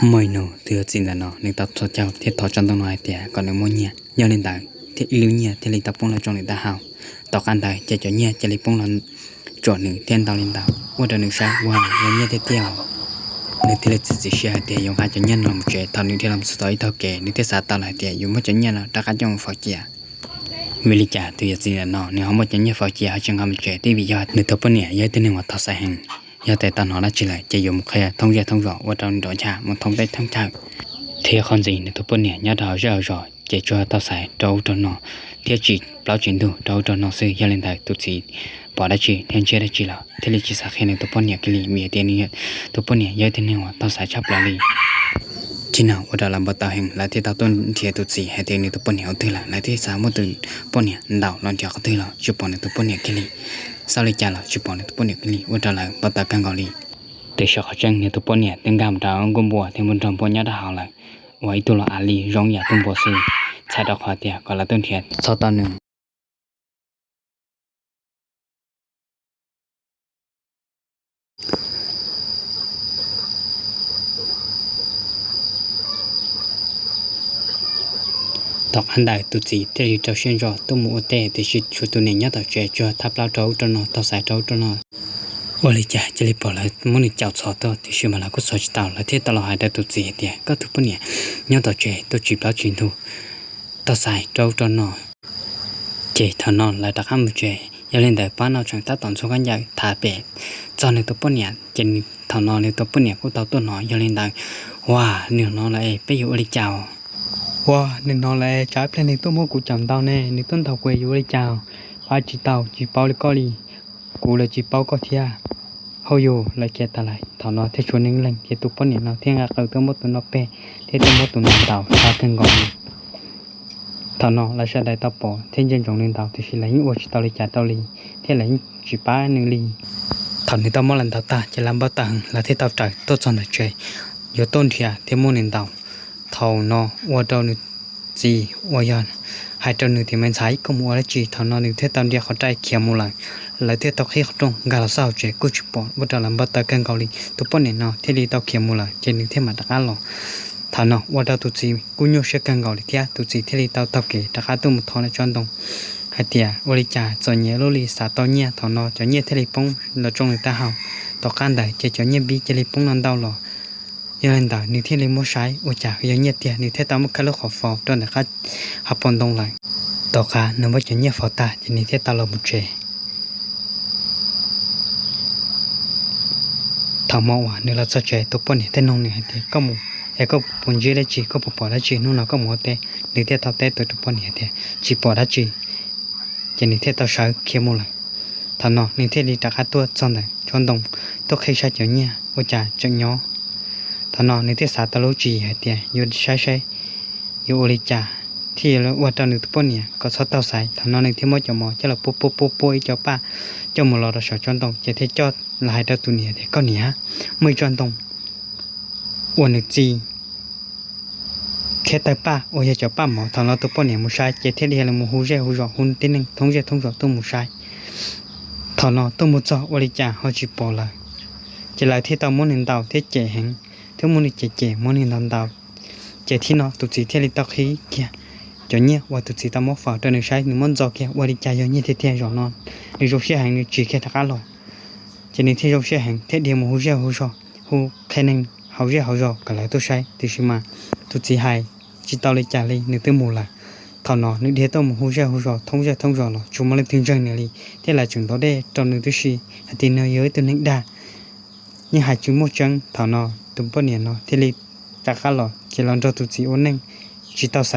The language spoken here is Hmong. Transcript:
Muaj ib hnub tus yawm txiv ntawm no nws tau txhos caug thiab thov tsob ntoo no hais tias kom nws muaj nyiaj, yog li ntawd thiab ib lub nyiaj thiaj li tau poob los rau nws taub hau. Tom qab ntawd ces cov nyiaj cia li poob los tsuam nws thiab ntau li ntau, ua rau nws saib ua yog nyiaj tiag tiag. Nws thiaj li txiav txim siab hais tias yuav nqa cov nyiaj no los tsev. Thaum nws dhia los txog tom ib tog kev nws thiaj xav tau lawm hais tias yuav muab cov nyiaj no rov qab coj mus faus cia. Vim li cas tus yawm txiv ntawm no nws ho muab cov nyiaj faus cia ho tsis nqa mus tsev? Twb vim yog nws tus poj niam yog ib tug neeg uas tau xaiv heev, yog tias tau hnov dab tsi lawm ces yuav mus qhia thoob zej thoob zos ua rau nrov ncha mus thoob teb thoob chaw. Thiab qhov ntxiv nws tus poj niam nyob rau hauv zej hauv zos ces tsuas tau xaiv rau ub rau no thiab tsis plaub tsis ntug rau ub rau no xwb. Yog li ntawd tus txiv pom dab tsi thiab ntsib dab tsi los thiaj li tsis xav qhia nws tus poj niam kiag li, vim tias nws tus poj niam yog ib tug neeg uas tau xaiv tshaj plaws li. Txij no ua rau lawv npau taws heev, lawv thiaj tau tuaj nrhiav tus txiv hais tias nws tus poj niam ua twg lawm. Lawv thiaj xav muab tus poj niam ntaus los nrhiav qhov twg los tsis pom nws tus poj niam kiag li, xauj li cas los tsis pom nws tus poj niam kiag li, ua rau lawv npau taws kawg nkaus li. Tiam sis qhov tseeb nws tus poj niam twb nkag mus rau nkauj npua thiab npua nrog npua nyob rau hauv lawm, ua ib tug los av li zoo yam tug npua xwb, txhais rau qhov tias kom lawv tuaj nrhiav txhob tau nws. Tom qab ntawd tus txiv thiaj li rau siab ntso tuaj mus ua teb, tiam sis tshuav tus niam nyob tom tsev tsuas thab plaub rau ub rau no, tau xaiv rau ub rau no. Ua li cas cia li pom lawv muab nws caum txhos tuaj, tiam sis mas lawv kuj txhos tsis tau. Lawv thiaj tau los hais rau tus txiv hais tias koj tus poj niam nyob tom tsev tuaj tsis plaub tsis ntug, tau xaiv rau ub rau no. Ces thaum no lawv rov qab mus tsev. Yog li ntawd pab no tseem tab tom ntxhua khaub ncaws tham pem txog nws tus poj niam, ces thaum no nws tus poj niam kuj tau tuaj hnov. Yog li ntawd, ua, nws hnov lawm es peb yuav ua li cas? Ua, nws hnov lawm es tsam ib pliag nws tuaj muab kuv caum ntaus ne, nws tuaj ntaus kuv yuav ua li cas? Pab tsis tau, tsis paub li koj li, kuv los tsis paub koj thiab. Hauj yus, lawv khiav tas lawm. Thaum no thiaj tshuav neeg leeg, ces tus poj niam no thiaj nqa qws tuaj muab tus no peg thiab tuaj muab tus no ntaus tag kawg nkaus li. Thaum no lawv sawv daws tau pom thiab ntsia ntsoov li ntawd, tiam sis lawv yeej ua tsis tau li cas rau li, thiab lawv yeej tsis pab nws li. Thaum nws tau muab lawv ntaus tag ces lawv npau taws heev, lawv thiaj tau raws tuaj txog ntawm tsev, yuav tuaj nrhiav thiab muab nws ntaus. Thaum no ua rau nws txiv uas yog hais rau nws tias me ntxhais, koj mus ua dab tsi? Thaum no nws thiaj tau ntiab qhov rai khiav mus lawm. Lawv thiaj tau qhib qhov rooj nkag los xauj hauv tsev kuj tsis pom, ua rau lawv npau taws kawg nkaus li. Tus poj niam no thiaj li tau khiav mus lawm, ces nws thiaj mam rov qab los. Thaum no ua rau tus txiv kuj nyuaj siab kawg nkaus li thiab, tus txiv thiaj li tau taug kev rov qab tuaj mus thov nws tsob ntoo hais tias ua li cas txom nyem luaj li xav tau nyiaj. Thaum no cov nyiaj thiaj li poob los tsoo nws taub hau. Tom qab ntawd ces cov nyiaj npib cia li poob los ntau los. Yog li ntawd nws thiaj li muab saib ua cas yog nyiaj tiag, nws thiaj tau muab khawb lub qhov faus rau ntawm qab hav paus ntoo lawm. Tom qab nws muab cov nyiaj faus tag ces nws thiaj tau los mus tsev. Thaum hmo uas nws los txog tsev, tus poj niam thiaj nug nws hais tias koj mus es koj puas ntsib dab tsi, koj puas pom dab tsi hnub no koj mus ua teb? Nws thiaj tau teb tus poj niam hais tias tsis pom dab tsi, ces nws thiaj tau sawv khiav mus lawm. Thaum no nws thiaj li rov qab tuaj txog ntawm tsob ntoo, tuaj qhib saib cov nyiaj ua cas tseem nyob. Thaum no nws thiaj xav tau lub tswv yim hais tias yuav saib saib yuav ua li cas thiaj yuav ua rau nws tus poj niam kom txhob tau xaiv. Thaum no nws thiaj muab cov mov coj los puab puab puab puab ib co paj coj mus los rau saum tsob ntoo, ces thiaj coj los hais rau tus niam tias koj niam, muaj ib tsob ntoo uas nws txi thiab tawg paj uas yog cov paj mov. Thaum no tus poj niam mus saib ces thiaj li mus hu zej hu zos, hu tib neeg thoob zej thoob zos tuaj mus saib. Thaum no tuaj mus txog ua li cas ho tsis pom lawm, ces lawv thiaj tau muab nws ntaus thiab cem heev, thiab muab nws cem cem muab nws ntaus ntaus. Ces thaum no tus txiv thiaj li tau qhib kiag cov nyiaj uas tus txiv tau muab faus rau nws saib, nws muab ntxo kiag ua li cas yog nyiaj tiag tiag. Zaum no nws zoo siab heev, nws tsis khiav rov qab los. Ces nws thiaj zoo siab heev thiab dhia mus hu zej hu zos, hu qhia neeg hauv zej hauv zos kom lawv tuaj saib, tiam sis mas tus txiv hais tsis tau li cas li, nws twb mus lawm. Thaum no nws dhia tuaj mus hu zej hu zos thoob zej thoob zos los tsis muaj leej twg ntseeg nws li, thiab lawv tseem ntov dej rau nws tib si hais tias nws yog ib tug neeg dag, yeej hais tsis muaj tseeb. Thaum no tus poj niam no thiaj li rov qab los, ces los nrog tus txiv ua neej tsis tau xav